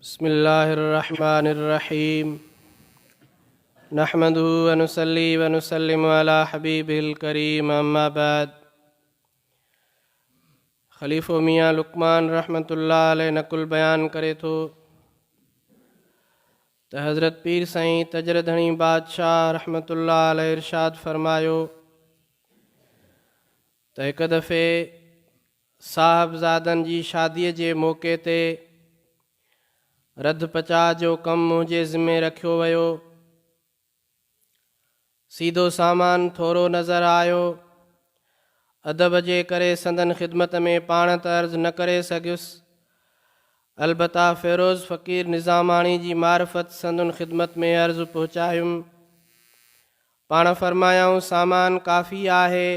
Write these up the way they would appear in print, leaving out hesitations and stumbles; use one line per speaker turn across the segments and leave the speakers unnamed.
بسم الله الرحمن الرحيم نحمده ونصلي ونسلم على حبيبه الڪريم اما بعد خليفو ميان لقمان رحمة الله عليه نقل بيان ڪري ٿو ته حضرت پير سائين تجر ڌڻي بادشاهه رحمة الله عليه ارشاد فرمايو ته هڪ دفعي صاحبزادن جي شاديء جي موقعي تي رڌ پچاء جو ڪم منهنجي ذمي رکيو ويو. سيڌو سامان ٿورو نظر آيو. ادب جي ڪري سندن خدمت ۾ پاڻ ته عرض نه ڪري سگهيس. البته فيروز فقير نظاماڻي جي معرفت سندن خدمت ۾ عرض پهچايم. پاڻ فرمايائون سامان ڪافي آهي.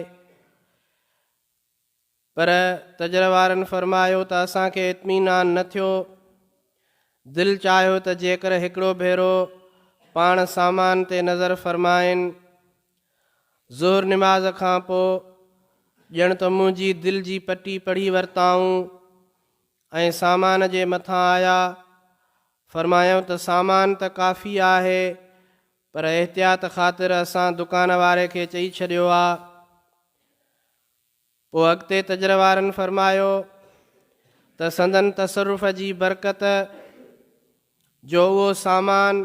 پر تجر وارن فرمايو ته اسان کي اطمينان نه ٿيو. دل چاهيو ته جيڪر هڪڙو ڀيرو پاڻ سامان تي نظر فرمائين. ظهر نماز کان پوء ڄڻ ته منهنجي دل جي پٽي پڙهي ورتائون ۽ سامان جي مٿان آيا. فرمايائون ته سامان ته ڪافي آهي پر احتياط خاطر اسان دڪان واري کي چئي ڇڏيو آ. پوء اڳتي تجر وارن فرمايو ته سندن تصرف جي برڪت جو اهو سامان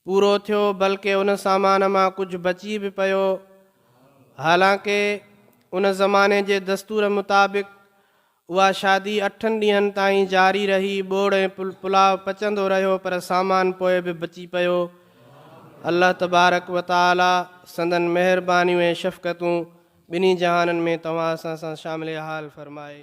پورو ٿيو بلڪه ان سامان مان ڪجهه بچي به پيو حالانڪه ان زماني جي دستور مطابق اها شادي اٺن ڏينهن تائين جاري رهي، ٻوڙ ۽ پلاء پچندو رهيو پر سامان پوء به بچي پيو. الله تبارڪ و تعالي سندن مهربانيون ۽ شفقتون ٻنهي جهانن ۾ توهان اسان سان شامل حال فرمائي.